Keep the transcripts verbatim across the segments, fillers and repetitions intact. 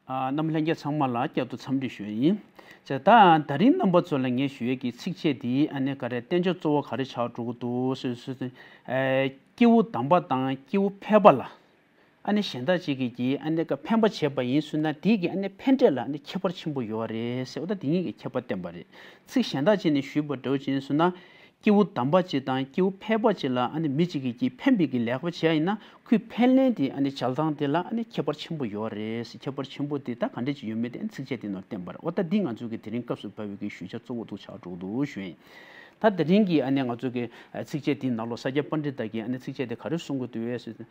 ཨ། རྣམ་པ་ལྷན་རྒྱས་ཚང་མ་ལ་བསྐྱར་དུ་འཚམས་འདྲི་ཞུ་ཡ་ཡིན། ཅེས་ད་དེ་རིང་རྣམ་པ་ཚོ་ལ་ངས་ཞུ་ཡས་ཀྱི་ཚིགས་བཅད་འདི་ཨ་ནི་ག་རེ་བསྟན་བཅོས་གཙོ་བོ་ག་རེ་ཆགས་འགྲོ་གི་འདུག་ཟེར་ཟེར་ཟེར། ཨེ། སྐྱེས་བུ་དམ་པ་དང་སྐྱེས་བུ་ཕལ་པ་ལ། ཨ་ནི་གཞན་དག་ཅིག་གིས་ཀྱིས་ཨ་ནི་ཀ་འཕེན་པ་བྱས་པ་ཡིན་ཟེར་ན་དེའི་གི་ཨ་ནི་ཕན་འབྲས་ལ་ཨ་ནི་ཁྱད་པར་ཆེན་པོ་ཡོད་རེད་ཟེར་བ་ད་དེ་གཉིས་ཀྱི་ཁྱད་པར་བསྟན་པ་རེད། ཚིག་གཞན་དག་ཅིག་ནས་ཞུས་པ་འདྲ་བོ་ཅིག་ཡིན་ཟེར་ན། སྐྱེས་བུ་དམ་པ་ཅིག་དང་སྐྱེས་བུ་ཕལ་པ་ཅིག་ལ་ཨ་ནི་མི་གཅིག་གིས་ཀྱིས་འཕེན་པའི་གི་ལས་ཀ་བྱས་ཡིན་ན་ཁོའི་ཕན་ལན་དེ་ཨ་ནི་འཇལ་སྟངས་དེ་ལ་ཨ་ནི་ཁྱད་པར་ཆེན་པོ་ཡོད་རེད་ཟེར། ཁྱད་པར་ཆེན་པོ་དེ་ད་ག་འདྲས་ཅིག་ཡོད་མེད་དེ་ཨ་ནི་ཚིགས་བཅད་དེ་ནང་བསྟན་པ་རེད། འོ་ད་འདི་ང་ཚོ་གི་དེ་རིང་སྐབས་སུ་བབས་པའི་གི་ཞུ་བྱ་གཙོ་བོ་འདུག་ཆགས་འགྲོ་གི་འདུག་ཞུ་ཡིན། ད་དེ་རིང་གི་ཨ་ནི་ང་ཚོ་གི་ཚིགས་བཅད་དེའི་ནང་ལོགས་ས་སྐྱ་པཎྜི་ཏ་གིས་ཨ་ནི་ཚིགས་བཅད་དེ་ག་རེ་གསུང་གི་འདུག་ཟེར་ན།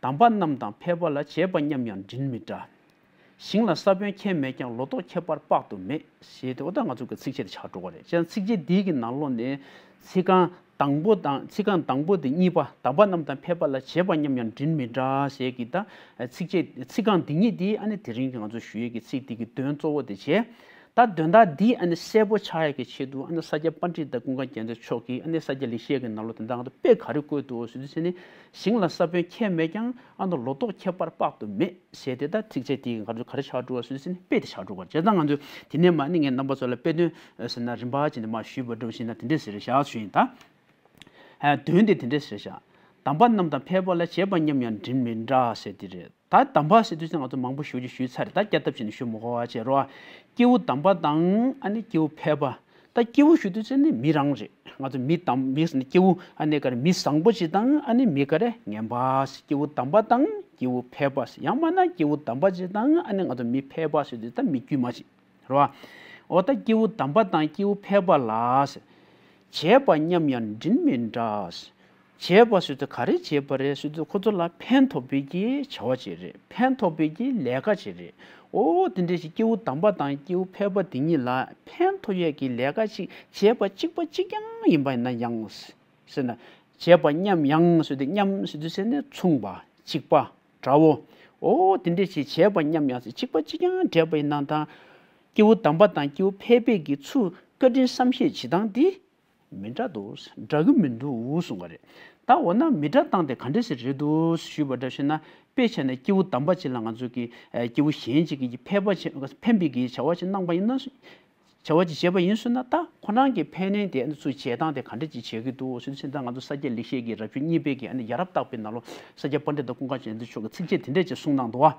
དམ་པ་རྣམས་དང་ཕལ་པ་ལ། བྱས་པ་མཉམ་ཡང་འབྲིང་མི་འདྲ། ཞིང་ལ་ས་བོན་ཁྱད་མེད་ཀྱང་། ལོ་ཏོག་ཁྱད་པར་དཔག་ཏུ་མེད། ཞེས་ཏེ་འོ་ད་ང་ཚོ་གི་ཚིགས་བཅད་དེ་ཆགས་འགྲོ་གི་རེད། བྱས་ཙང་ཚིགས་བཅད་འདིའི་གི་ནང་ལོགས་ནས་ཚིག་རྐང་དང་པོ་དང་ཚིག་རྐང་དང་པོ་དེ་གཉིས་པ། དམ་པ་རྣམས་དང་ཕལ་པ་ལ། བྱས་པ་མཉམ་ཡང་འབྲིང་མི་འདྲ་ཞེས་ཀྱི་ད་ཚིགས་བཅད་ཚིག་རྐང་འདི་གཉིས་དེ་ཨ་ནི་དེ་རིང་གི་ང་ཚོ་ཞུ་ཡས་ཀྱི་ཚིག་འདི་གི་དོན་གཙོ་བོ་དེ་བྱས། ད་དོན་དག་འདི་ཨ་ནི་གསལ་པོ་ཆགས་ཡག་གི་ཆེད་དུ་ཨ་ནི་ས་སྐྱ་པཎྜི་ཏ་ཀུན་དགའ་རྒྱལ་མཚན་མཆོག་གིས་ཨ་ནི་ས་སྐྱ་ལེགས་བཤད་ཀྱི་ནང་ལོགས་དེ་འདྲ་ང་ཚོ་དཔེ་ག་རེ་བཀོད་འདུག་ཟེར་དུས་ཟེར་ནས། ཞིང་ལ་ས་བོན་ཁྱད་མེད་ཀྱང་། ཨ་ནི་ལོ་ཏོག་ཁྱད་པར་དཔག་ཏུ་མེད་ཟེར་ཏེ་ད་ཚིགས་བཅད་དེ་ག་རེ་ག་རེ་ཆགས་འགྲོ་བ་ཟེར་དུས་ཟེར་ནས་དཔེ་དེ་ཆགས་འགྲོ་བ་རེད། བྱས་ཙང་ང་ཚོས་དེ་ནས་མ་ཨ་ནི་ངས་རྣམ་པ་ཚོ་ལ་དཔེ་དོན་ཟེར་ན་རིམ་པ་བྱས་ནས་མ་ཞུས་པ་འདྲ་བོ་ཞིག་ན་དེ་འདྲས་ཟེར་བཞག་ཞུ་ཡིན་ད། ཨ། དོན་དེ་དེ་འདྲས་ཟེར་བཞག་དམ་པ་རྣམས་དང་ཕལ་པ་ལ། བྱས་པ་མཉམ་ཡང་འབྲིང་མི་འདྲ་ཟེར་དེ་རེད། ད་དམ་པ་ཟེར་དུས་ཙམ་ང་ཚོ་མང་པོ་ཞེ་པོ་ཅིག་ཞུས་ཚར་རེད། ད་བསྐྱར་ལྡབ་བྱས་ནས་ཞུ་མི་དགོས་པ་བྱས་རོགས། སྐྱེས་བུ་དམ་པ་དང་ཨ་ནི་སྐྱེས་བུ་ཕལ་པ། ད་སྐྱེས་བུ་ཞུ་དུས་ཙམ་ནི་མི་རང་རེད། ང་ཚོ་མི་དམ་མི་ཟེར་ནི་སྐྱེས་བུ་ཨ་ནི་ག་རེ་མི་བཟང་པོ་ཅིག་དང་ཨ་ནི་མི་ག་རེ་ངན་པ། སྐྱེས་བུ་དམ་པ་དང་སྐྱེས་བུ་ཕལ་པ། ཡང་མིན་ན་སྐྱེས་བུ་དམ་པ་ཅིག་དང་ཨ་ནི་ང་ཚོ་མི་ཕལ་པ་ཟེར་དུས་ད་མི་དཀྱུས་མ་ཅིག་རེད་བ། འོ་ད་སྐྱེས་བུ་དམ་པ་དང་སྐྱེས་བུ་ཕལ་པ་ལ། བྱས་པ་མཉམ་ཡང་འབྲིང་མི་འདྲ། བྱས་པ་ཟེར་དུས་ག་རེ་བྱས་པ་རེད་ཟེར་དུས་ཁོ་ཚོ་ལ་ཕན་ཐོགས་པའི་གི་བྱ་བ་ཅིག་རེད། ཕན་ཐོགས་པའི་གི་ལས་ཀ་ཅིག་རེད། འོ་དེ་འདྲ་ཞིག་སྐྱེས་བུ་དམ་པ་དང་སྐྱེས་བུ་ཕལ་པ་དེ་གཉིས་ལ་ཕན་ཐོགས་ཡས་ཀྱི་ལས་ཀ་ཅིག་བྱས་པ་གཅིག་པ་གཅིག་རྐྱང་ཡིན་པ་ཡིན་ན་ཡང་ཟེར་ན། བྱས་པ་མཉམ་ཡང་ཟེར་དུས་མཉམ་ཟེར་དུས་ཟེར་ནས་མཚུངས་པ་གཅིག་པ་འདྲ་བོ། འོ་དེ་འདྲ་ཞིག་བྱས་པ་མཉམ་ཡང་ཟེར་གཅིག་པ་གཅིག་རྐྱང་འདྲ་བ་ཡིན་ན་དང་། སྐྱེས་བུ་དམ་པ་དང་སྐྱེས་བུ་ཕལ་པའི་གི་ཚུར་བཀའ་དྲིན་བསམ་ཤེས་བྱེད་སྟངས་འདི། མི་འདྲ་འདུག་འདྲ་གི་མི་འདུག་གསུང་གི་རེད། ད་འོ་ན་མི་འདྲ་སྟངས་དེ་ག་འདྲ་ཞིག་རེད་འདུག་ཞུས་པ་འདྲ་ཞིག་ན། དཔེ་བྱས་ན་སྐྱེས་བུ་དམ་པ་ཅིག་ལ་ང་ཚོ་གི་ཨ་སྐྱེས་བུ་གཞན་ཅིག་གིས་ཕལ་པ་བྱས་ཕན་པའི་གི་བྱ་བ་ཅིག་གནང་པ་ཡིན་ན། བྱ་བ་ཅིག་བྱས་པ་ཡིན་ཟེར་ན། ད་ཁོ་རང་གི་ཕན་ལན་དེ་ཨ་ནི་ཚུར་བྱེད་སྟངས་དེ་ག་འདྲ་ཅིག་བྱེད་ཀྱི་འདུག་ཟེར་དུས་ད་ང་ཚོ་ས་སྐྱ་ལེགས་བཤད་ཀྱི་རབ་བྱུང་གཉིས་པའི་གི་ཨ་ནི་ཡ་རབས་བརྟག་པའི་ནང་ལོགས་ས་སྐྱ་པཎྜི་ཏ་ཀུན་དགའ་རྒྱལ་མཚན་མཆོག་གིས་ཚིགས་བཅད་དེ་འདྲ་ཅིག་གསུངས་གནང་འདུག་བ།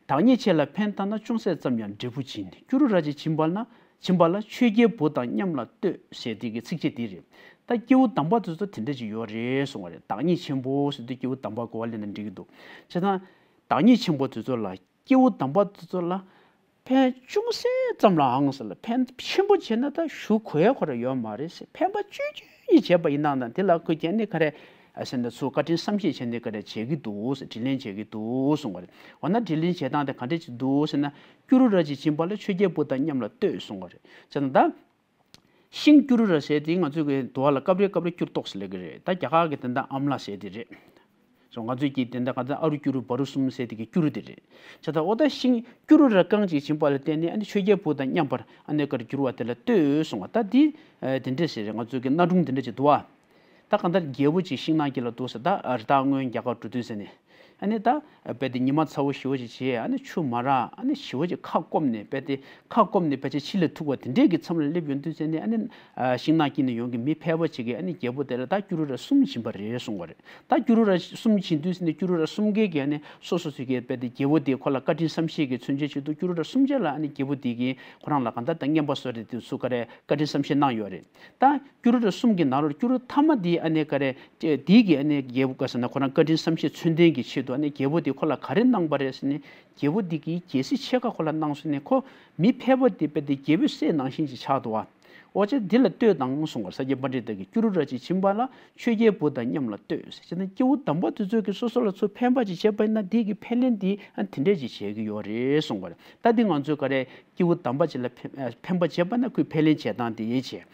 བདག་ཉིད་ཆེ་ལ་ཕན་བཏགས་ན། ཅུང་ཟད་ཙམ་ཡང་འབྲས་བུ་འབྱིན། སྐྱུ་རུ་ར་ཅིག་བྱིན་པ་ན། བྱིན་པ་ལ་ཆོས་རྒྱལ་བུ་དང་མཉམ་ལ་ལྟོས་ཞེས་དེ་གི་ཚིགས་བཅད་འདི་རེད། ད་སྐྱེས་བུ་དམ་པ་དེ་ཚོ་དེ་འདྲ་ཅིག་ཡོད་རེད་གསུང་བ་རེད། བདག་ཉིད་ཆེན་པོ་ཟེར་དུས་སྐྱེས་བུ་དམ་པ་གོ་བ་ལེན་ན་འགྲིག་གི་འདུག་བྱས་ཙང་། བདག་ཉིད་ཆེན་པོ་དེ་ཚོ་ལ་སྐྱེས་བུ་དམ་པ་དེ་ཚོ་ལ་ཕན་ཅུང་ཟད་ཙམ་ལའང་ཟེར་ལ་ཕན་ཆེན་པོ་བྱས་ན་ད་ཞུ་དགོས་ཡ་ཁོ་ར་ཡོད་མ་རེད་ཟེར། ཕན་པ་བཅོས་བཅོས་ཡིས་བྱས་པ་ཡིན་ནའང་དེ་ལ་ཁོས་ཀྱང་ནི་ག་རེ་ཟེར་ན་ཚུར་བཀའ་དྲིན་བསམ་ཤེས་བྱས་ནས་ག་རེ་བྱེད་ཀྱི་འདུག་ཟེར། དྲིན་ལན་འཇལ་གྱི་འདུག་གསུང་བ་རེད། འོ་ན་དྲིན་ལན་འཇལ་སྟངས་དེ་ག་འདྲ་ཅིག་འདུག་ཟེར་ན། སྐྱུ་རུ་ར་ཅིག་བྱིན་པ་ལ་ཆོས་རྒྱལ་བུ་དང་མཉམ་ལ་ལྟོས་གསུང་བ་རེད། བྱས་ཙང་ད། ཤིང་སྐྱུ་རུ་ར་ཟེར་དེ་ང་ཚོ་གི་འདུག་བ་ལ་སྐབས་རེ་སྐབས་རེ་སྐྱུར་ཏོག་ཙམ་སླེབས་ཀྱི་རེད། ད་རྒྱ་གར་གི་དེ་འདྲ་ཨམ་ལ་ཟེར་དེ་རེད། སོ་ང་ཚོས་ཀྱི་དེ་འདྲ་ག་ཚོད་ཨ་རུ་སྐྱུ་རུ་བ་རུ་གསུམ་ཟེར་དེ་གི་སྐྱུ་རུ་དེ་རེད། བྱས་ཙང་འོ་ད་ཤིང་སྐྱུ་རུ་ར་རྐང་གཅིག་བྱིན་པ་ལ་བརྟེན་ནས་ཨ་ནི་ཆོས་རྒྱལ་བུ་དང་མཉམ་པར་ཨ་ནི་གར་གྱུར་བ་དེ་ལ་ལྟོས་གསུང་བ། ད་འདི་དེ་འདྲས་ཟེར་རེད། ང་ཚོ་གི་གནའ་སྒྲུང་དེ་འདྲ་ཅིག་འདུག་བ། ད་གང་ལྟར་རྒྱལ་པོ་ཅིག་ཤིང་ནགས་དཀྱིལ་ལ་འདུག་ཟེར། ད་རི་དྭགས་རྔོན་རྒྱག་གར་འགྲོ་དུས་ཟེར་ནས། ཨ་ནི་ད་རྦད་དེ་ཉི་མ་ཚ་བོ་ཞེ་པོ་ཅིག་བྱས། ཨ་ནི་ཆུ་མ་རག་ཨ་ནི་ཞེ་པོ་ཅིག་ཁ་སྐོམ་ནས་རྦད་དེ་ཁ་སྐོམ་ནས་ཕལ་ཆེར་འཆི་ལ་ཐུག་པ་དེ་འདྲས་ཀྱི་མཚམས་ལ་སླེབས་ཡོང་དུས་ཟེར་ནས། ཨ་ནི་ཤིང་ནགས་དཀྱིལ་ནས་ཡོང་གི་མི་ཕལ་པ་ཅིག་གིས་ཨ་ནི་རྒྱལ་པོ་དེ་ལ་ད་སྐྱུ་རུ་ར་གསུམ་བྱིན་པ་རེད་གསུང་བ་རེད། ད་སྐྱུ་རུ་ར་གསུམ་བྱིན་དུས་ཟེར་ནས་སྐྱུ་རུ་ར་གསུམ་ཀའི་གིས་ཨ་ནི་སོ་སོ་སོ་གིས་རྦད་དེ་རྒྱལ་པོ་དེ་ཁོ་ལ་བཀའ་དྲིན་བསམ་ཤེས་ཀྱི་མཚོན་བྱེད་ཆེད་དུ་སྐྱུ་རུ་ར་གསུམ་ཆ་ལ་ཨ་ནི་རྒྱལ་པོ་དེ་གིས་ཁོ་རང་ལ་གང་ལྟར་ད་རྔན་པ་བཟོ་རེད་དེ་ཚུ་ག་རེ་བཀའ་དྲིན་བསམ་ཤེས་གནང་ཡོད་རེད། ད་སྐྱུ་རུ་ར་གསུམ་གྱི་ནང་ལོགས་སྐྱུ་རུ་མཐའ་མ་དེ་ཨ་ནི་ག་རེ། དེ་གི་ཨ་ནི་རྒྱལ་པོ་ག་ཟེར་ན་ཁོ་རང་བཀའ་དྲིན་བསམ་ཤེས་མཚོན་ལྡན་གྱི་ཆེད་དུ་ཨ་ནི་རྒྱལ་པོ་དེ་ཁོ་ལ་ག་རེ་གནང་པ་རེད་ཟེར་ནས། རྒྱལ་པོ་དེ་གིས་རྒྱལ་སྲིད་ཕྱེད་ཀ་ཁོ་ལ་གནང་སོང་ནས། ཁོ་མི་ཕལ་པ་དེ་རྦད་དེ་རྒྱལ་པོའི་སྲས་ནང་བཞིན་ཅིག་ཆགས་འདུག་བ། འོ་ཅེ་འདི་ལ་ལྟོས་དང་གསུང་བར། ས་སྐྱ་པཎྜི་ཏ་གིས་སྐྱུ་རུ་ར་ཅིག་བྱིན་པ་ལ་ཆོས་རྒྱལ་བུ་དང་མཉམ་ལ་ལྟོས་ཟེར་ན། སྐྱེ་བོ་དམ་པ་དེ་ཚོ་གིས་སོ་སོ་ལ་ཚུར་ཕན་པ་ཅིག་བྱས་པ་ཡིན་ན་དེ་གི་ཕན་ལན་དེ་ཨ་དེ་འདྲས་ཅིག་བྱེད་ཀྱི་ཡོད་རེད་གསུང་བར། ད་འདི་ང་ཚོས་ག་རེ་སྐྱེ་བོ་དམ་པ་ཅིག་ལ་ཕན་ཨ་ཕན་པ་བྱས་པ་ན་ཁོས་ཕན་ལན་བྱེད་སྟངས་དེ་ཡིན་བྱས།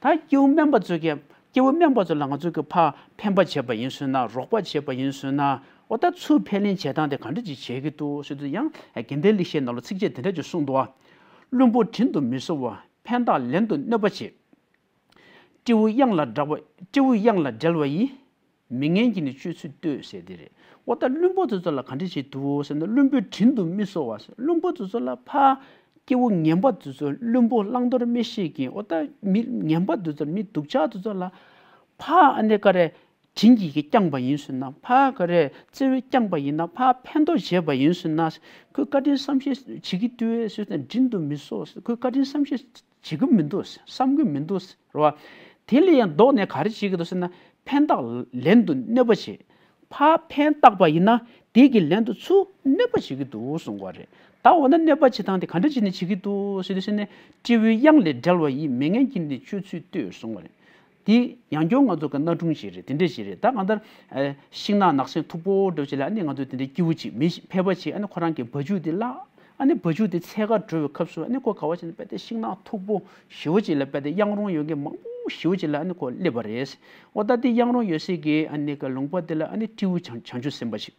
ད་སྐྱེ་བོ་དམན་པ་ཚོ་གིས་སྐྱེ་བོ་དམན་པ་ཚོ་ལ་ང་ཚོ་གིས་ཕར་ཕན་པ་བྱས་པ་ཡིན་ཟེར་ན། རོགས་པ་བྱས་པ་ཡིན་ཟེར་ན། འོ་ད་ཚུར་ཕན་ལན་བྱེད་སྟངས་དེ་ག་འདྲ་ཅིག་བྱེད་ཀྱི་འདུག་ཟེར་དུས་ཡང་དགེ་ལྡན་ལེགས་བཤད་ནང་ལ་ཚིགས་བཅད་དེ་འདྲ་ཅིག་གསུངས་འདུག་བ། བླུན་པོ་དྲིན་དུ་མི་གཟོ་བར། ཕན་བཏགས་ལན་དུ་གནོད་པ་བྱེད། སྤྲེའུ་གཡང་ལ་བསྒྲལ་བ། སྤྲེའུ་གཡང་ལ་བསྒྲལ་བ་ཡིས། མི་ངན་གྱིས་ནི་སྤྱོད་ཚུལ་ལྟོས་ཟེར་དེ་རེད། འོ་ད་བླུན་པོ་དེ་ཚོ་ལ་ག་འདྲ་བྱེད་འདུག་ཟེར་ན། བླུན་པོའི་དྲིན་དུ་མི་གཟོ་བ་ཟེར། བླུན་པོ་དེ་ཚོ་ལ་ཕར་སྐྱེ་བོ་ངན་པ་དེ་ཚོ། བླུན་པོ་བླང་དོར་མི་ཤེས་མཁན། འོ་ད་མི་ངན་པ་དེ་ཚོ། མི་སྡུག་ཅག་དེ་ཚོ་ལ་ཕར་ཨ་ནི་ག་རེ་དྲིན་གྱིས་བསྐྱངས་པ་ཡིན་ཟེར་ན། ཕར་ག་རེ་བརྩེ་བས་བསྐྱངས་པ་ཡིན་ན། ཕར་ཕན་ཐོགས་བྱས་པ་ཡིན་ཟེར་ན། ཁོས་བཀའ་དྲིན་བསམ་ཤེས་བྱེད་ཀྱི་འདུག་ཟེར་ན། དྲིན་དུ་མི་གཟོ། ཁོས་བཀའ་དྲིན་བསམ་ཤེས་བྱེད་ཀྱི་མི་འདུག། བསམ་གྱི་མི་འདུག་རེད་བ། དེ་ལས་ཡང་ལྡོག་ནས་ག་རེ་བྱེད་ཀྱི་འདུག་ཟེར་ན། ཕན་བཏགས་ལན་དུ་གནོད་པ་བྱེད། ཕར་ཕན་བཏགས་པ་ཡིན་ན་དེ་གི་ལན་དུ་ཚུར་གནོད་པ་བྱེད་ཀྱི་འདུག་གསུང་གི་རེད། ད་འོ་ན་གནོད་པ་བྱེད་སྟངས་དེ་ག་འདྲ་བྱས་ནས་བྱེད་ཀྱི་འདུག་ཟེར་དུས་ཟེར་ན། སྤྲེའུའི་གཡང་ལས་བསྒྲལ་བ་ཡིས། མི་ངན་གྱིས་ནི་སྤྱོད་ཚུལ་ལྟོས་གསུང་གི་རེད། དེ་ཡང་སྐྱར་ང་ཚོ་གི་གནའ་སྒྲུང་ཞིག་རེད། དེ་འདྲ་ཞིག་རེད། ད་གང་ལྟར་ཨ་ཤིང་ནགས་ནགས་གསེང་མཐུག་པོ་འདྲ་བོ་ཅིག་ལ། ཨ་ནི་ང་ཚོ་དེ་འདྲའི་སྐྱེ་བོ་ཅིག། མི་ཕལ་པ་ཅིག་ཨ་ནི་ཁོ་རང་གི་བ་ཕྱུགས་དེ་བརླག། ཨ་ནི་བ་ཕྱུགས་དེ་འཚོལ་གར་འགྲོ་བའི་སྐབས་སུ། ཨ་ནི་ཁོ་ག་བ་ཅིག་ནས་དཔེ་དེ་ཤིང་ནགས་མཐུག་པོ་ཞེ་པོ་ཅིག་ལ། དཔེ་དེ་གཡང་རོང་ཡོད་མཁན་མང་པོ་ཞེ་པོ་ཅིག་ལ་ཨ་ནི་ཁོ་སླེབས་པ་རེད། འོ་ད་དེ་གཡང་རོང་ཡོད་སའི་གི་ཨ་ནི་གི་ལུང་པ་དེ་ལ། ཨ་ནི་སྤྲེའུ་བྱང་བྱང་ཆུབ་སེམས་དཔའ་ཞིག།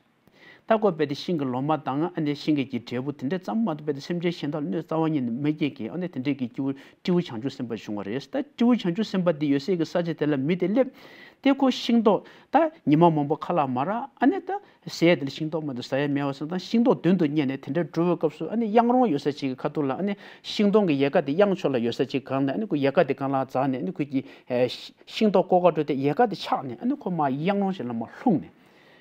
ད་ཁོ་དཔེ་དེ་ཤིང་གི་ལོ་མ་དང་། ཨ་ནི་ཤིང་གི་གི་འབྲས་བུ་དེ་འདྲ་ཙམ་མ་གཏོགས། དཔེ་དེ་སེམས་ཅན་གཞན་དག་ལ་གནོད་རྩ་བ་ཉིད་ནས་མི་སྐྱེལ་མཁན། ཨ་ནི་དེ་འདྲའི་གི་སྤྲེའུ་སྤྲེའུ་བྱང་ཆུབ་སེམས་དཔའ་བྱུང་བ་རེད། ད་སྤྲེའུ་བྱང་ཆུབ་སེམས་དཔའ་དེ་ཡོད་སའི་གི་ས་ཆ་དེ་ལ་མི་དེ་སླེབས། དེ་ཁོ་ཤིང་ཏོག་ད་ཉི་མ་མང་པོ་ཁ་ལག་མ་རག། ཨ་ནི་ད་ཟས་དེ་ལ་ཤིང་ཏོག་མ་གཏོགས་ཟ་ཡ་མེད་པ་སོང་ཙང་། ཤིང་ཏོག་དོན་དུ་གཉེར་ནས་དེ་འདྲ་འགྲོ་བའི་སྐབས་སུ། ཨ་ནི་གཡང་རོང་ཡོད་ས་ཅིག་གི་ཁ་ཐུག་ལ། ཨ་ནི་ཤིང་སྡོང་གི་ཡལ་ག་དེ་གཡང་ཕྱོགས་ལ་ཡོད་ས་ཅིག་གང་ནས། ཨ་ནི་ཁོ་ཡལ་ག་དེ་གང་ལ་འཛེགས་ནས། ཨ་ནི་ཁོ་གི་ཨེ་ཤིང་ཏོག་བཀོག་ག་འགྲོ་དེ་ཡལ་ག་དེ་ཆག་ནས། ཨ་ནི་ཁོ་མར་གཡང་རོང་ཞིག་ལ་མར་ལྷུང་ནས།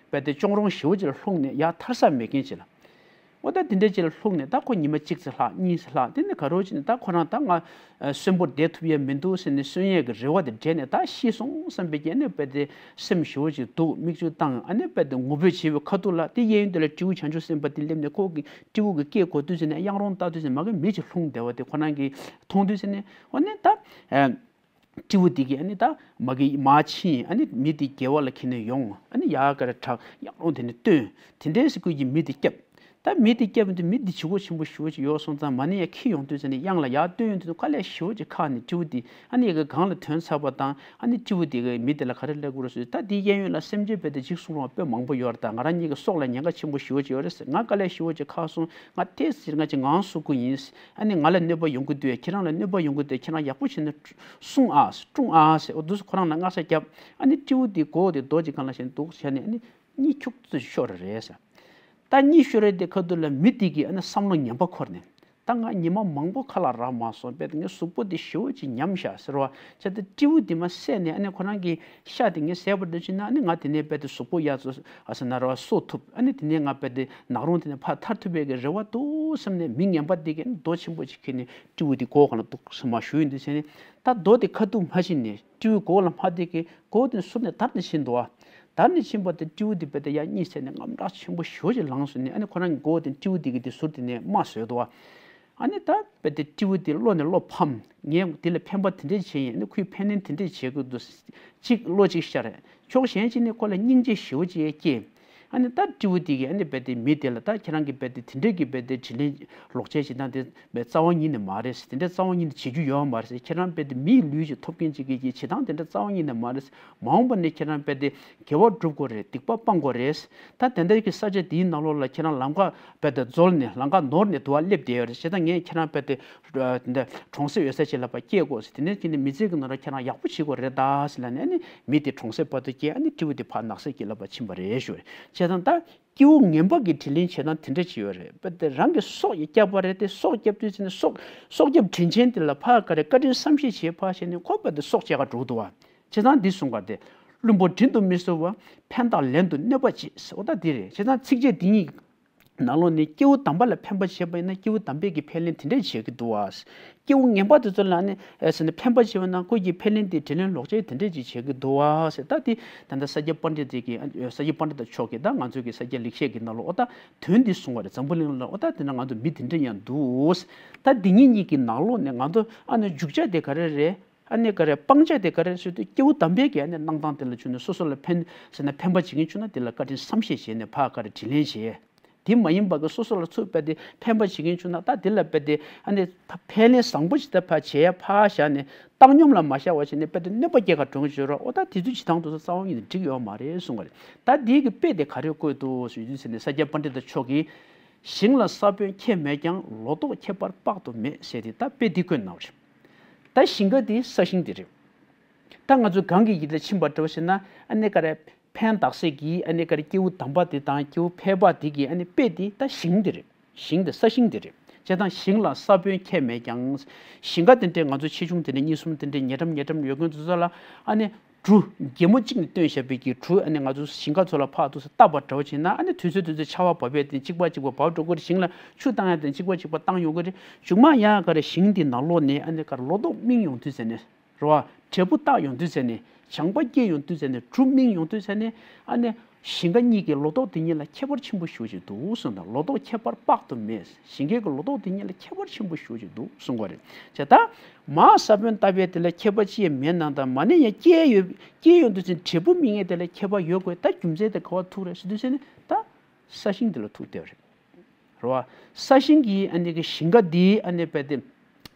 དཔེ་དེ་གཅོང་རོང་ཞེ་པོ་ཅིག་ལ་ལྷུང་ནས། ཡར་ཐར་ས་མེད་མཁན་ཅིག་ལ། འོ་ད་དེ་འདྲ་ཅིག་ལ་ལྷུང་ནས། ད་ཁོ་ཉི་མ་གཅིག་ཙམ་ལྷག། གཉིས་ཙམ་ལྷག། དེ་ནས་ག་རེ་བྱས་ནས། ད་ཁོ་རང་ད་ང་གསོན་པོར་བསྡད་ཐུབ་ཡ་མི་འདུག་ཟེར་ནས། གསོན་ཡས་ཀྱི་རེ་བ་དེ་བྲལ་ནས། ད་ཤི་སོང་བསམ་པའི་གི་ཨ་ནི་དཔེ་དེ་སེམས་ཞེ་པོ་ཅིག་སྡུག། མིག་ཆུ་བཏང་། ཨ་ནི་དཔེ་དེ་ངུ་འབོད་བྱེད་པའི་ཁ་ཐུག་ལ། དེ་གཡས་གཡོན་དེ་ལ་སྤྲེའུ་བྱང་ཆུབ་སེམས་དཔའ་དེ་སླེབས་ནས། ཁོ་གི་སྤྲེའུ་གི་སྐད་གོ་དུས་ཟེར་ནས། གཡང་རོང་ལྟ་དུས་ཟེར་ནས། མ་གི་མི་ཅིག་ལྷུང་བསྡད་པ་དེ་ཁོ་རང་གིས་མཐོང་དུས་ཟེར་ནས། འོ་ནས་ད་ཨ། སྤྲེའུ་དེ་གིས་ཨ་ནི་ད་མ་གི་མར་ཕྱིན། ཨ་ནི་མི་དེ་སྐྱེལ་བ་ལ་ཁྱེར་ནས་ཡོང་། ཨ་ནི་ཡར་ག་རེ་བྲག་གཡང་རོང་དེ་ནས་བཏོན། དེ་འདྲས་སེ་ཁོས་ཀྱིས་མི་དེ་བསྐྱབས། ད་མི་དེ་བསྐྱབས་དུས་མི་དེ་བྱི་གོ་ཆེན་པོ་ཞེ་པོ་ཅིག་ཡོད་སོང་ཙང་། མ་ཎི་ཡར་འཁྱེར་ཡོང་དུས་ཟེར་ནས། གཡང་ལ་ཡར་བཏོན་ཡོང་དུས་ནས། དཀའ་ལས་ཞེ་པོ་ཅིག་ཁག་ནས་སྤྲེའུ་དེ་ཨ་ནི་ཡ་གི་སྒང་ལ་ཐོན་ཚར་བ་དང་། ཨ་ནི་སྤྲེའུ་དེ་གིས་མི་དེ་ལ་ག་རེ་ལབ་དགོས་རེད་ཟེར། ད་དེའི་གཡས་གཡོན་ལ་སེམས་ཅན་དཔེ་དེ་འཇིགས་སུ་རུང་བ་དཔེ་མང་པོ་ཡོད་རེད། ད་ང་རང་གཉིས་ཀྱི་སྲོག་ལ་ཉེན་ཁ་ཆེན་པོ་ཞེ་པོ་ཅིག་ཡོད་རེད་ཟེར། ང་དཀའ་ལས་ཞེ་པོ་ཅིག་ཁག་སོང་། ང་ཏོག་ཙམ་ང་ཅིག་ངང་གསོ་དགོས་ཡིན། ཨ་ནི་ང་ལ་གནོད་པ་ཡོང་གི་འདུག། ཁྱེད་རང་ལ་གནོད་པ་ཡོང་གི་འདུག། ཁྱེད་རང་ཡག་པོ་བྱས་ནས་སྲུང་ཨ། སྲུང་ཨ་ཟེར། འོ་འདུག་སེ་ཁོ་རང་ལ་མངགས་ས་བརྒྱབ། ཨ་ནི་སྤྲེའུ་དེ་མགོ་བོ་དེ་རྡོ་གཅིག་སྒང་ལ་བཞག་ནས་འདུག་སེ་བྱས་ནས། ཨ་ནི་གཉིད་ཁྱུག་ཙམ་ཤོར་རེད་ཟེར། ད་གཉིད་ཤོར་རེད་དེ་ཁ་ཐུག་ལ་མི་དེ་གིས་ཨ་ནི་བསམ་བློ་ངན་པ་འཁོར་ནས། ད་ང་ཉི་མ་མང་པོ་ཁ་ལག་རག་མ་སོང་། དཔེ་དེ་ངའི་གཟུགས་པོ་དེ་ཞེ་པོ་ཅིག་ཉམས་ཤག་ཟེར་བ། བྱས་ཙང་སྤྲེའུ་དེ་མར་བསད་ནས། ཨ་ནི་ཁོ་རང་གི་ཤ་དེ་ངས་བཟས་པ་འདྲ་བྱས་ན། ཨ་ནི་ང་དེ་ནས་དཔེ་དེ་གཟུགས་པོ་ཡག་ཙམ་ཨ་ཟེར་ན་རེད་བ། གསོ་ཐུབ། ཨ་ནི་དེ་ནས་ང་དཔེ་དེ་ནག་རོང་དེ་ནས་ཕར་ཐར་ཐུབ་པའི་གི་རེ་བ་འདུག་བསམ་ནས། མི་ངན་པ་དེ་གིས་རྡོ་ཆེན་པོ་ཅིག་ཁྱེར་ནས་སྤྲེའུ་དེ་མགོ་སྒང་ལ་འདུག་སེ་མར་གཞུས་ཡོང་དུས་ཟེར་ནས། ད་རྡོ་དེ་ཁ་ཐུག་མར་ཕྱིན་ནས། སྤྲེའུ་མགོ་ལ་མར་དེ་གི་མགོ་དེ་ཟུར་ནས་དར་ནས་ཕྱིན་འདུག་བ། དར་ནས་ཕྱིན་པ་དེ་སྤྲེའུ་དེ་དཔེ་དེ་ཡར་གཉིད་སད་ནས་དངངས་སྐྲག་ཆེན་པོ་ཞེ་པོ་ཅིག་ལངས་སོང་ནས། ཨ་ནི་ཁོ་རང་གི་མགོ་དེ་སྤྲེའུ་དེ་གིས་དེ་ཟུར་དེ་ནས་རྨ་བཟོས་འདུག་བ། ཨ་ནི་ད་དཔེ་དེ་སྤྲེའུ་དེ་བློ་ནས་བློ་ཕམ། ངས་དེ་ལ་ཕན་པ་དེ་འདྲས་བྱས་ཡིན། ཨ་ནི་ཁོས་ཕན་ལན་དེ་འདྲས་བྱེད་དགོས་འདུག། གཅིག་བློ་གཅིག་ཤར། ཕྱོགས་གཞན་གཅིག་ནས་ཁོ་ལ་སྙིང་རྗེ་ཞེ་པོ་ཅིག་སྐྱེས། ཨ་ནི་ད་སྤྲེའུ་དེ་གིས་ཨ་ནི་དཔེ་དེ་མི་དེ་ལ། ད་ཁྱེད་རང་གིས་དཔེ་དེ་དེ་འདྲས་ཀྱི་དཔེ་དེ་དྲིན་ལན་ལོག་སྤྱོད་བྱེད་སྟངས་དེ་དཔེ་རྩ་བ་ཉིད་ནས་མ་རེད། དེ་འདྲས་རྩ་བ་ཉིད་ནས་བྱེད་རྒྱུ་ཡོད་མ་རེད། ཁྱེད་རང་དཔེ་དེ་མིའི་ལུས་ཅིག་ཐོབ་མཁན་ཅིག་གིས་བྱེད་སྟངས་དེ་འདྲས་རྩ་བ་ཉིད་ནས་མ་རེད། མ་འོངས་པ་ནས་ཁྱེད་རང་དཔེ་དེ་དགེ་བ་སྒྲུབ་དགོས་རེད། སྡིག་པ་སྤང་དགོས་རེད། ད་དེ་འདྲ་གི་ས་ཆ་དེའི་ནང་ལོགས་ལ་ཁྱེད་རང་ལམ་ཁ་དཔེ་དེ་འཛོལ་ནས། ལམ་ཁ་ནོར་ནས་དུ་བ་སླེབས་བསྡད་ཡོད་རེད། བྱས་ཙང་ངས་ཁྱེད་རང་དཔེ་དེ་དེ་འདྲ་གྲོང་གསེབ་ཡོད་ས་ཅིག་ལ་ཕར་སྐྱེལ་དགོས་ཟེར། དེ་ནས་ཁྱེད་ནི་མི་ཚེ་གི་ནང་ལ་ཁྱེད་རང་ཡག་པོ་བྱེད་དགོས་རེད་ད་ཟེར་ལབ་ནས། ཨ་ནི་མི་དེ་གྲོང་གསེབ་བར་དུ་སྐྱེལ། ཨ་ནི་སྤྲེའུ་དེ་ཕར་ནགས་གསེབ་ཀྱི་ལ་ཕར་ཕྱིན་པ་རེད་ཞུ་རེད། བྱས་ཙང་ད་སྐྱེ་བོ་ངན་པ་གི་དྲིན་ལན་འཇལ་སྟངས་དེ་འདྲ་ཅིག་ཡོད་རེད། དཔེ་དེ་རང་གི་སྲོག་ཡང་བསྐྱབས་པ་རེད་དེ། སྲོག་བསྐྱབས་དུས་ཙམ་ནས་སྲོག་སྲོག་སྐྱབས་དྲིན་ཆེན་དེ་ལ་ཕར་ག་རེ་བཀའ་དྲིན་བསམ་ཤེས་བྱས་ཕར་བྱས་ནས། ཁོ་དཔེ་དེ་སྲོག་བཅད་ག་འགྲོ་འདུག་བ། བྱས་ཙང་འདི་གསུངས་པ་དེ། བླུན་པོ་དྲིན་དུ་མི་གཟོ་བར། ཕན་བཏགས་ལན་དུ་གནོད་པ་བྱེད་ཟེར། འོ་ད་འདི་རེད། བྱས་ཙང་ཚིགས་བཅད་འདི་གཉིས་ནང་ལོགས་ནས་སྐྱེ་བོ་དམ་པ་ལ་ཕན་པ་བྱས་པ་ཡིན་ན། སྐྱེ་བོ་དམ་པས་ཀྱི་ཕན་ལན་དེ་འདྲས་བྱེད་ཀྱི་འདུག་བ། སྐྱེ་བོ་ངན་པ་དེ་ཚོ་ལ་ནི་ཨེ་ཟེར་ནས་ཕན་པ་བྱས་པ་ན། ཁོ་གི་ཕན་ལན་དེ་དྲིན་ལན་ལོག་སྤྱོད་དེ་འདྲས་ཅིག་བྱེད་ཀྱི་འདུག་བ་ཟེར། ད་དེ་ད་ལྟ་ས་སྐྱ་པཎྜི་ཏ་གིས། ཨ་ས་སྐྱ་པཎྜི་ཏ་མཆོག་གིས། ད་ང་ཚོའི་གི་ས་སྐྱ་ལེགས་བཤད་ཀྱི་ནང་ལོགས། འོ་ད་དོན་འདི་གསུངས་པ་རེད། འཛམ་བུ་གླིང་ལ། འོ་ད་དེ་ན་ང་ཚོ་མི་དེ་འདྲ་ཡང་འདུག། ད་འདི་གཉིས་གཉིས་ཀྱི་ནང་ལོགས་ནས་ང་ཚོ་ཨ་ནི་འཇུག་བྱ་དེ་ག་རེ་རེད། ཨ་ནི་ག་རེ་སྤང་བྱ་དེ་ག་རེ་ཟེར་དུས། སྐྱེ་བོ་དམ་པས་ཀྱི་ཨ་ནི་གནང་སྟངས་དེ་ལ་བྱུང་ནས། སོ་སོ་ལ་ཕན་ཟེར་ན། ཕན་པ་བྱེད་མཁན་བྱུང་ན་དེ་ལ་བཀའ་དྲིན་བསམ་ཤེས་བྱས་ནས་ཕར་ག་རེ་དྲིན་ལན་འཇལ། དེ་མ་ཡིན་པ་གི་སོ་སོ་ལ་ཚུར་དཔེ་དེ་ཕན་པ་བྱེད་མཁན་བྱུང་ན། ད་དེ་ལ་དཔེ་དེ་ཨ་ནི་ཕ་ཕན་ལན་བཟང་པོ་ཞིག་ད་ཕར་བྱས་ཕར་བཞག་ནས། བཏང་སྙོམས་ལ་མ་བཞག་པ་བྱས་ནས་དཔེ་དེ་གནོད་པ་སྐྱེལ་ག་འགྲོ་མཁན་བྱུང་ར། འོ་ད་དེ་ཚོའི་བྱེད་སྟངས་དེ་ཚོ་རྩ་བ་ཉིད་ནས་འགྲིག་ཡོད་མ་རེད་གསུངས་པ་རེད། ད་དེའི་གི་དཔེ་དེ་ག་རེ་བཀོད་འདུག་ཟེར་དུས་ཟེར་ནས། ས་སྐྱ་པཎྜི་ཏ་མཆོག་གིས། ཞིང་ལ་ས་བོན་ཁྱད་མེད་ཀྱང་། ལོ་ཏོག་ཁྱད་པར་དཔག་ཏུ་མེད་ཟེར་ཏེ་ད་དཔེ་འདི་བཀོད་གནང་བ་རེད། ད་ཞིང་ཁ་དེ་ས་ཞིང་དེ་རེད། ད་ང་ཚོ་གངས་ཀྱི་ཡུལ་ལ་ཕྱིན་པ་འདྲ་བོ་ཟེར་ན། ཨ་ནི་ག་རེ་ ཕན་བཏགས་སའི་གི་ཨ་ནི་ག་རེ་སྐྱེས་བུ་དམ་པ་དེ་དང་སྐྱེས་བུ་ཕལ་པ་དེ་གི་ཨ་ནི་དཔེ་དེ་ད་ཞིང་དེ་རེད། ཞིང་དེ་ས་ཞིང་དེ་རེད། བྱས་ཙང་ཞིང་ལ་ས་བོན་ཁྱད་མེད་ཀྱང་། ཞིང་ཁ་དེ་འདྲས་ང་ཚོ་ཆེ་ཆུང་དེ་འདྲས་གཉིས་གསུམ་དེ་འདྲས་ཉེ་འགྲམ་ཉེ་འགྲམ་ཡོད་མཁན་དེ་ཚོ་ལ་ཨ་ནི་གྲུ་རྒྱལ་མོ་གཅིག་ནས་བཏོན་བཞག་པའི་གི་གྲུ་ཨ་ནི་ང་ཚོ་ཞིང་ཁ་ཚོ་ལ་ཕར་འདུག་སེ་བཏབ་པ་འདྲ་བོ་བྱས་ན་ཨ་ནི་དུས་ཚོད་དུས་ཚོད་ཆར་པ་བབས་པའི་དེ་གཅིག་པ་གཅིག་པ་བབས་འགྲོ་གི་རེད། ཞིང་ལ་ཆུ་བཏང་ཡ་དེ་གཅིག་པ་གཅིག་པ་བཏང་ཡོང་གི་རེད། མཇུག་མ་ཡ་ག་རེ་ཞིང་དེ་ནང་ལོགས་ནས་ཨ་ནི་ག་རེ་ལོ་ཏོག་སྨིན་ཡོང་དུས་ཟེར་ནས། རེད་བ། འབྲས་བུ་བཏགས་ཡོང་དུས་ཟེར་ནས། ལྗང་པ་སྐྱེས་ཡོང་དུས་ཟེར་ནས། གྲུ་སྨིན་ཡོང་དུས་ཟེར་ནས། ཨ་ནི་ཞིང་ཁ་གཉིས་ཀྱི་ལོ་ཏོག་དེ་གཉིས་ལ་ཁྱད་པར་ཆེན་པོ་ཞེ་པོ་ཅིག་འདུག་གསུངས་དང་། ལོ་ཏོག་ཁྱད་པར་དཔག་ཏུ་མེད། ཞིང་ཁའི་གི་ལོ་ཏོག་དེ་གཉིས་ལ་ཁྱད་པར་ཆེན་པོ་ཞེ་པོ་ཅིག་འདུག་གསུང་གི་རེད། བྱས་ཙང་། མར་ས་བོན་བཏབ་པའི་དེ་ལ་ཁྱད་པར་ཅི་ཡང་མེད་ནའང་། ད་མ་ནས་ཡང་སྐྱེས་ཡོད། སྐྱེས་ཡོང་དུས་ཙམ་འབྲས་བུ་སྨིན་མཁན་དེ་ལ་ཁྱད་པར་ཡོད་དགོས། ད་རྒྱུ་མཚན་དེ་ག་པར་ཐུག་རེད་ཟེར་དུས་ཙམ་ནས་ད་ས་ཞིང་དེ་ལ་ཐུག་བསྡད་པ་རེད། རེད་བ། ས་ཞིང་གི་ཨ་ནི་གི་ཞིང་ཁ་འདི་ཨ་ནི་རྦད་དེ་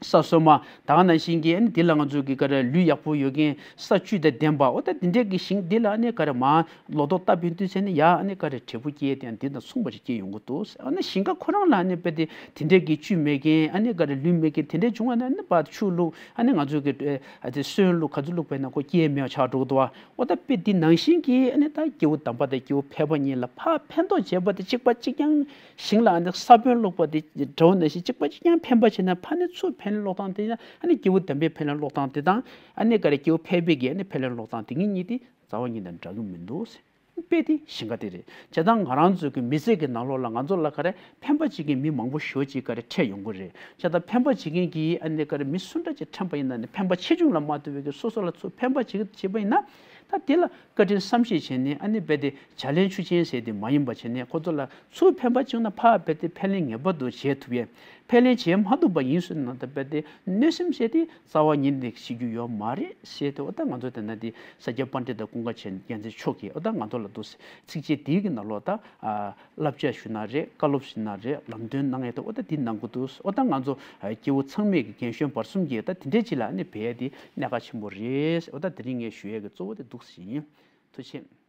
ས་སོ་མ་ད་ག་ནང་བཞིན་གྱི་ཨ་ནི་འདི་ལ་ང་ཚོ་གི་ག་རེ་ལུད་ཡག་པོ་ཡོད་མཁན་ས་བཅུད་དང་ལྡན་པ། འོ་ད་འདི་འདྲས་ཀྱི་ཞིང་འདི་ལ་ཨ་ནི་ག་རེ་མར་ལོ་ཏོག་བཏབ་པའི་དུས་ཚོད་ནི་ཡ་ཨ་ནི་ག་རེ་འབྲས་བུ་སྐྱེ་དེ་ཡང་འདི་དང་མཚུངས་པ་ཞིག་སྐྱེ་ཡོང་གི་འདུག། ཨ་ནི་ཞིང་ཁ་ཁོ་རང་ལ་ཨ་ནི་རྦད་དེ་དེ་འདྲས་ཀྱི་བཅུད་མེད་མཁན་ཨ་ནི་ག་རེ་ལུད་མེད་མཁན་དེ་འདྲས་བྱུང་བ་ན་ཨ་ནི་ཕར་ཆུ་བླུགས། ཨ་ནི་ང་ཚོ་གི་ཨ་དེ་སོན་བླུགས་ག་ཚོད་བླུགས་པས་ན་ཁོ་སྐྱེ་མེད་པ་ཆགས་འགྲོ་གི་འདུག་བ། འོ་ད་དཔེ་འདི་ནང་བཞིན་གྱི་ཨ་ནི་ད་སྐྱེས་བུ་དམ་པ་དང་སྐྱེས་བུ་ཕལ་པ་གཉིས་ལ་ཕར་ཕན་ཐོགས་བྱེད་པ་དེ་གཅིག་པ་གཅིག་རྐྱང་། ཞིང་ལ་ཨ་ནི་ས་བོན་བླུགས་པ་དེ་འདྲ་བོ་ནང་བཞིན་གཅིག་པ་གཅིག་རྐྱང་ཕན་པ་བྱས་ན། ཕར་ནས་ཚུར་ཕན་ལེན་སློག་སྟངས་དེ་ཡང་ཨ་ནི་སྐྱེས་བུ་དམ་པའི་ཕན་ལེན་སློག་སྟངས་དེ་དང་། ཨ་ནི་ག་རེ་སྐྱེས་བུ་ཕལ་པའི་གི་ཨ་ནི་ཕན་ལེན་སློག་སྟངས་དེ་གཉིས་གཉིས་དེ་རྩ་བ་ཉིད་ནས་འདྲ་གི་མི་འདུག། དཔེ་དེ་ཞིང་ཁ་དེ་རེད། བྱས་ཙང་ང་རང་ཚོའི་གི་མི་ཚེ་གི་ནང་ལོགས་ལ་ང་ཚོ་ལ་ག་རེ་ཕན་པ་བྱེད་མཁན་མི་མང་པོ་ཞེ་པོ་ཅིག་ག་རེ་འཕྲད་ཡོང་གི་རེད། བྱས་ཙང་ཕན་པ་བྱེད་མཁན་གྱི་ཨ་ནི་ག་རེ་མི་སུ་འདྲ་ཅིག་འཕྲད་པ་ཡིན་ན་ནི། ཕན་པ་ཆེ་ཆུང་ལ་མ་ལྟོས་པའི་གི་སོ་སོ་ལ་ཚུར་ཕན་པ་བྱེད་བྱེད་པ་ཡིན་ན། ད་དེ་ལ་བཀའ་དྲིན་བསམ་ཤེས་བྱས་ནས་ཨ་ནི་རྦད་དེ་བྱ་ལེན་ཆུ་ཆེན་ཟེར་དེ་མ་ཡིན་པ་བྱས་ནས། ཁོ་ཚོ་ལ་ཚུར་ཕན་པ་བྱུང་ན་ཕར་རྦད་དེ་ཕན་ལེན་ངེས་པར་དུ་བྱེད་ཐུབ་ཡས། ཕན་ལེན་བྱེད་མ་ཐུབ་པ་ཡིན་ཟེར་ན་ད་རྦད་དེ་གནོད་སེམས་ཟེར་དེ་རྩ་བ་ཉིད་ནས་བྱེད་རྒྱུ་ཡོད་མ་རེད་ཟེར་ཏེ། འོ་ད་ང་ཚོ་དེ་ན་དེ་ས་སྐྱ་པཎྜི་ཏ་ཀུན་དགའ་རྒྱལ་མཚན་མཆོག་གིས་འོ་ད་ང་ཚོ་ལ་འདུག་ཚིགས་བཅད་འདིའི་གི་ནང་ལོགས་ད་ཨ་བསླབ་བྱ་ཞུ་ན་རེད། བཀའ་སློབ་ཞུ་ན་རེད། ལམ་སྟོན་གནང་ཡས་ད་འོ་ད་འདི་གནང་གི་འདུག། འོ་ད་ང་ཚོ་ཨ་སྐྱེ་བོ་ཚང་མས་གི་རྒན་གཞོན་བར་གསུམ་གྱིས་ད་དེ་འདྲས་ཅིག་ལ་ཨ་ནི་འབད་ཡས་དེ་གནད་འགག་ཆེན་པོ་རེད། འོ་ད་དེ་རིང་ངས་ཞུ་ཡས་གི་གཙོ་བོ་དེ་འདུག་ཟིན། ཐུགས་རྗེ་ཆེ།